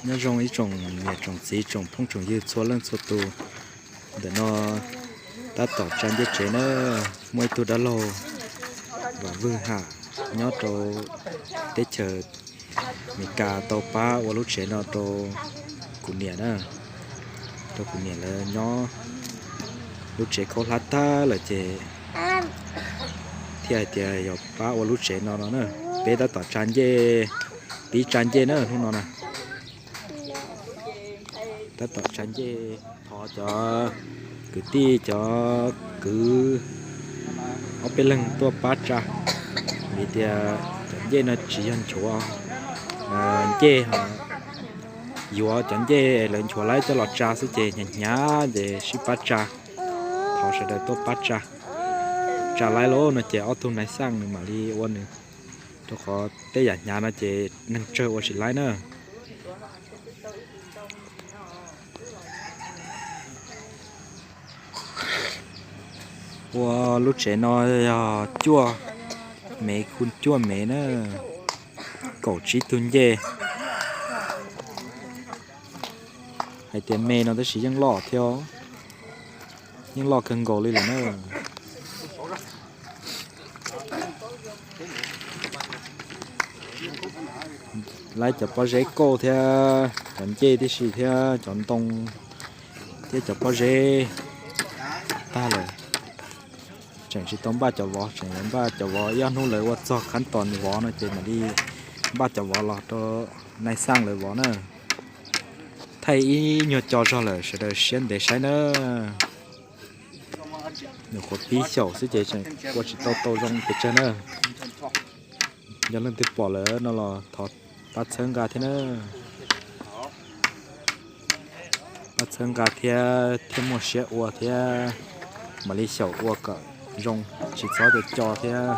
Nyob zoo ib tsoom niam tsoom txiv tsoom phooj tsoom ywg txhua leej txhua tus. Ntawm no tab tom tsa ncej tsev na, muaj ib tug dab laug Vam Vwj Ham nyob rau teb chaws Amelikas tau pab ua lub tsev no rau kuv niam na, rau kuv niam lawv nyob. Lub tsev khaub hlab tag lawm ces thiaj hais tias yog pab ua lub tsev no no na. Peb tab tom tsa ncej, pib tsa ncej na hnub no na. Tab tom tsa ncej, thov cov kwv tij cov kwv ob peb leeg tuaj pab tsa, vim tias cov ncej no tsis yog nchuav ncej, yuav cov ncej lawv nchuav laib coj los tsa xwb ces hnyav hnyav ces sib pab tsa. Thov sawv daws tuaj pab tsa, tsa laib lawm no ces ob tug nais xaj nws mam li ua nws, rau qhov tej yam hnyav no ces neeg tsawg ua tsis laib na. Ua lub tsev no yog cuaj mev khu cuaj mev na, kaum tsib tug ncej. Hais tias me no tab sis yeej loj thiab, yeej loj kawg nkaus li lawm na. Laib cov pob zeb kauj thiab cov ncej tib si thiab cov ntoo thiab cov pob zeb tag lawm. Tseem tsis tau npaj cov vov, tseem yuav npaj cov vov ib ob hnub lawv ua txog khab tos vov no ces mam li npaj cov vov los rau nais xaj lawv vov na. Thaij ib nyuag co zog lawm sawv daws siab ntev saib na. Nyuam qhuav pib xyaum xwb ces tseem ua tsis tau tau zoo pes tsawg na. Yog leej twg pom lawm no los thov pab txhawb nqa thiab na. Pab txhawb nqa thiab, thiaj muaj siab ua thiab, mam li xyaum ua kom zoo, tsis txhob co co thiab.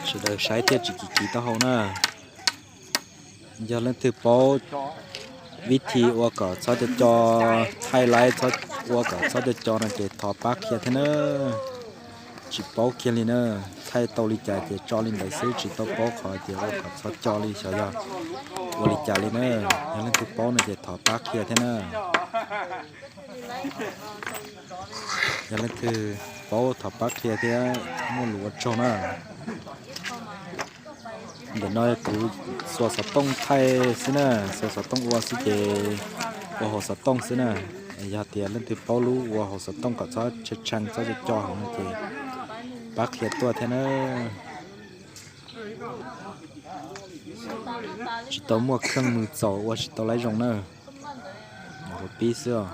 Sawv daws saib thiaj tsis kiv kiv taub hau na. Yog leej twg paub vib thi ua kom txhob co co, thaij laib ua kom txhob co co no ces thov pab qhia thiab na. Tsis paub kiag li na, thaij tau li cas ces tso li ntawd xwb, tsis tau paub qhov tias ua kom txhob co li, xyov yog ua li cas li na. Yog leej twg paub no ces thov pab qhia thiab na. Yog leej twg paub thov pab qhia thiab, muaj lus ua tsaug na. Ntawm no kuv xuas xov tooj thaij xwb na, xuas xov tooj ua xwb ces ua hauv xov tooj xwb na. Yog tias leej twg paub lub ua hauv xov tooj kom txhob tshee tshee txhob co co hauv no ces pab qhia tuaj thiab na. Tsis tau muaj kheej mws txaus ua tsis tau laib zoo na. Nyuam qhuav pib xwb os.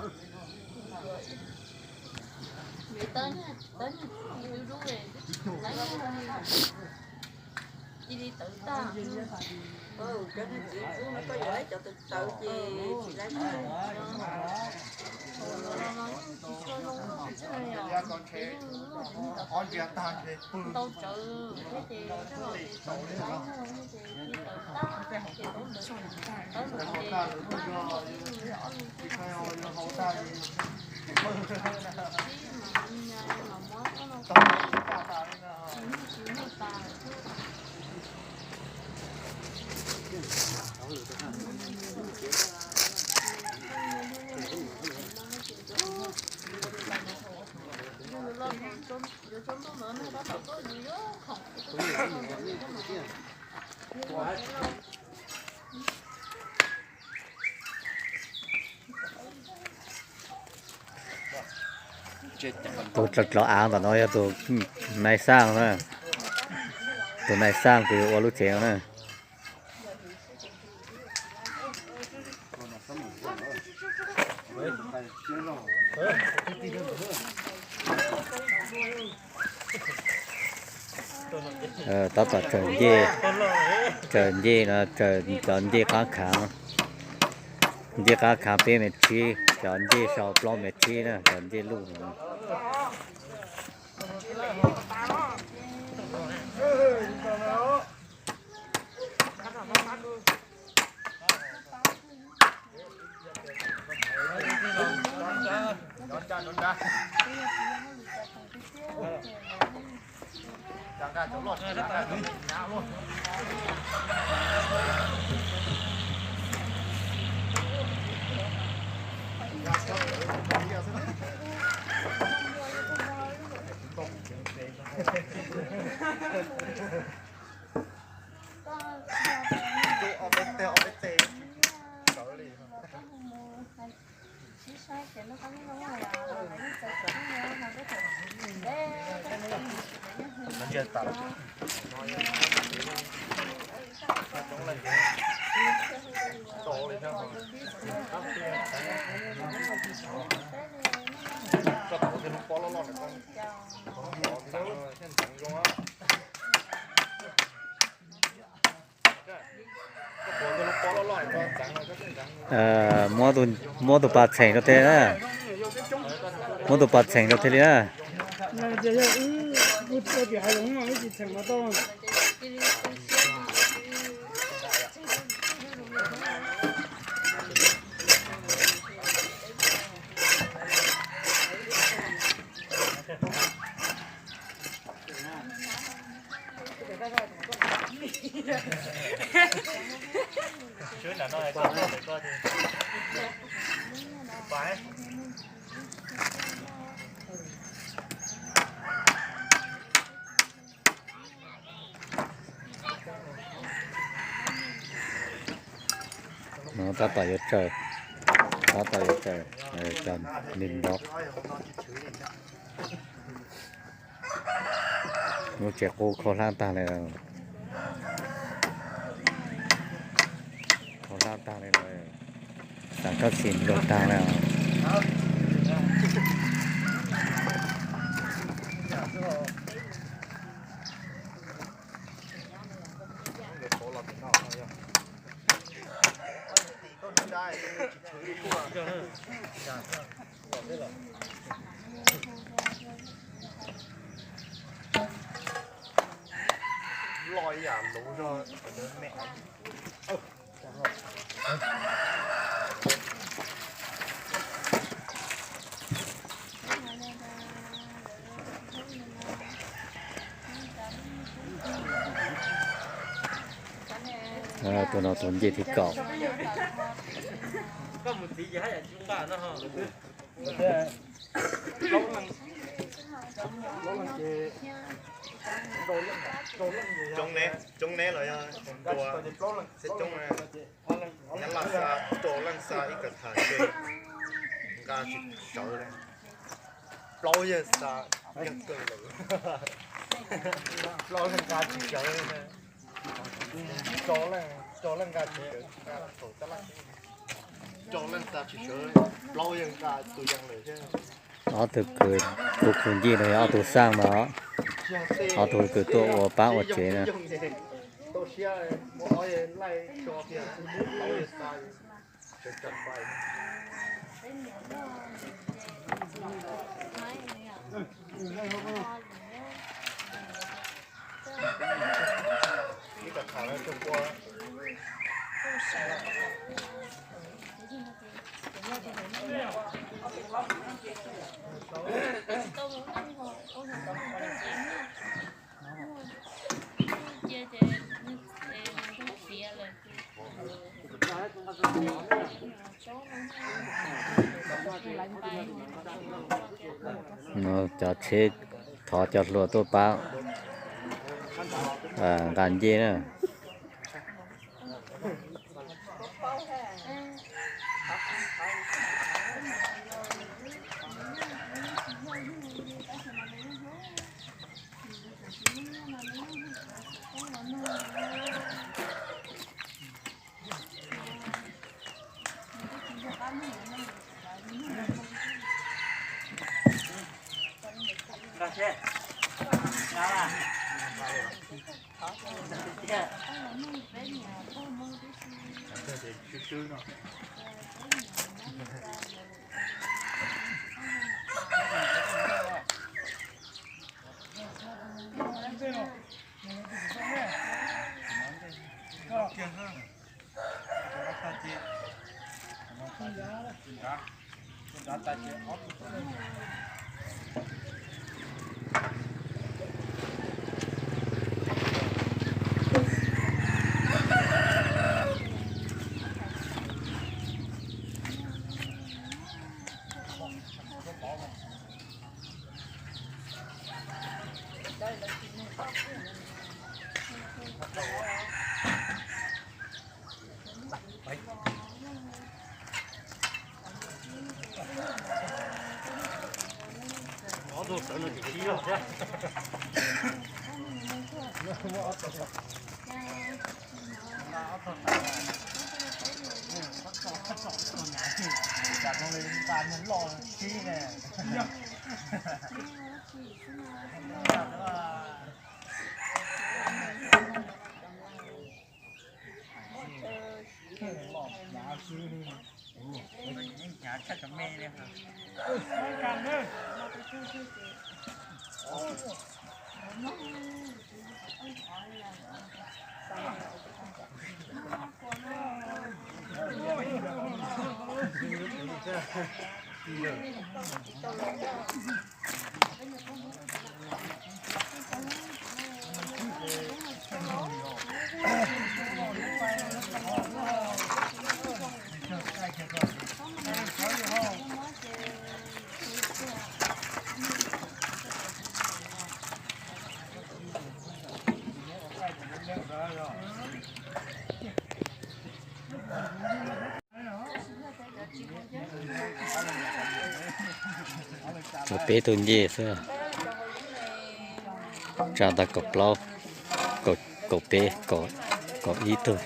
Tus dlov av tom no yog tus nais xaj na, tus nais xaj kws ua lub tsev no na. Tab tom tsaws ncej, tsaws ncej no, tsaws cov ncej qab khav, ncej qab khav peb mev tsib, cov ncej sau plaub mev tsib na, cov ncej luj. Muab tus pas txheem rau thiaj, muab tus pas txheem rau thiaj li na. No tab tom yuav tsaws, tab tom yuav tsaws cov me npov. Lub tsev qub khaub hlab tag li, khaub hlab tag li, xav kab xis luag tag li. Tus no tus ncej thib kaum. Coob ne los yog ntua, coob, Nyab Laj xa rau leej xa ib ka tha, nqa tsis sawv li. Plaub yawg xa, yawg kawg lawm. Plaub leej nqa tsis sawv li. Rau leej nqa tsis sawv, rau leej xa tsis sawv, plaub yawg nqa tus yees lawm thiab. Ob tug kwv, tus kwv ncej no yog ob tug xaj mas, ob tug kwv tuaj ua pab ua tsev na. Cov tsheb thov cov hluas tuaj pab nqa ncej na. Kaum peb tug ncej xwb, tsa tau kaum plaub, kaum peb, kaum ib tug.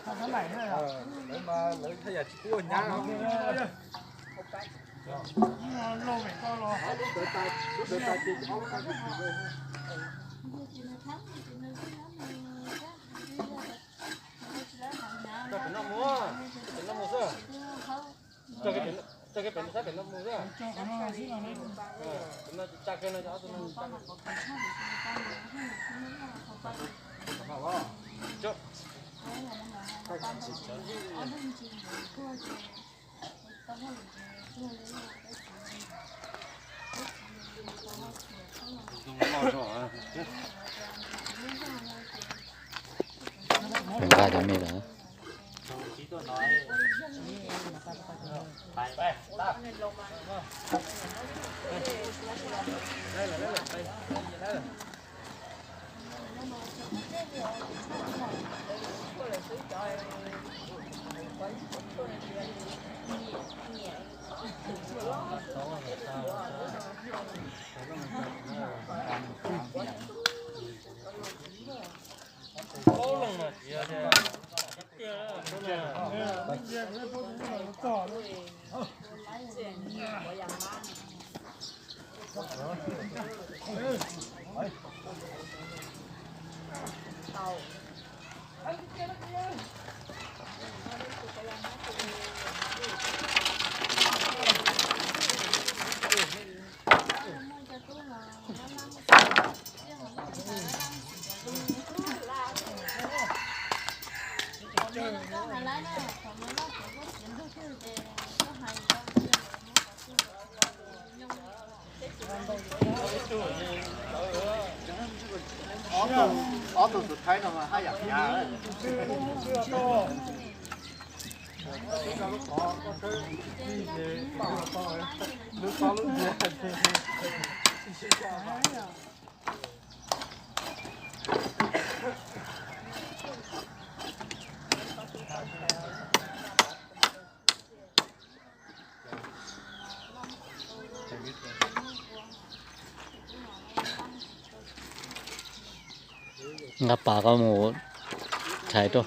Lawv mas lawv haj yam tsis pub ua nyab. Lub ntawd tas ces ob lub no kuj tsis lawm. Tso pem no mus, pem no mus xwb. Tso kiag pem no, tso kiag pem no, tso pem no mus xwb. Pem no tsa kiag no, ob tug no tsa kiag. Nqa cov me lawm. Ob tug, ob tug tus Thaib no mas haj yam hnyav. Nqa pas koj mus thaiv rau.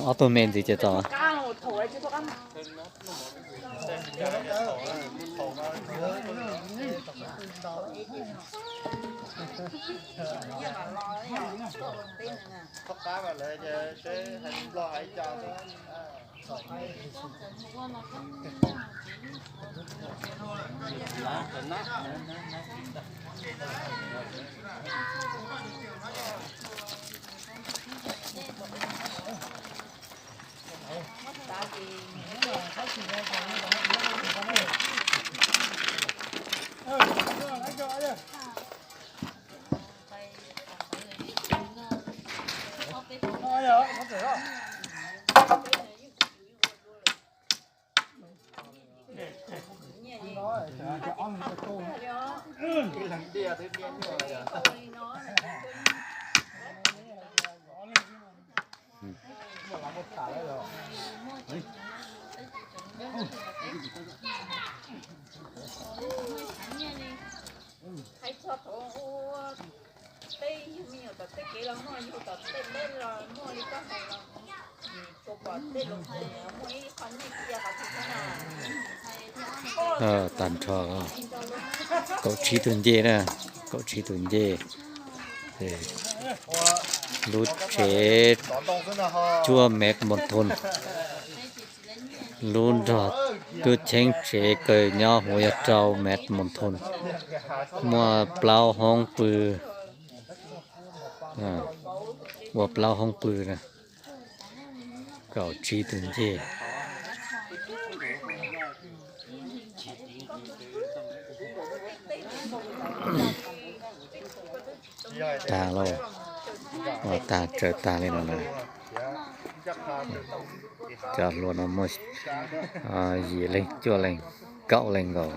Ob tug me ntxiv ces txog. Tag nrho kaum tsib tus ncej na, kaum tsib tus ncej. Lub tsev cuaj mev moos thooj, lub nrog tub cheeb tsev kaw nyob huv yog rau mev moos thooj, muaj plaub hoob pw, ua plaub hoob pw na, kaum tsib tus ncej. Tag lauj, ua tag tsaws tag li no na. Cov hluas no muaj yim leej cuaj leej kaum leej nkaus.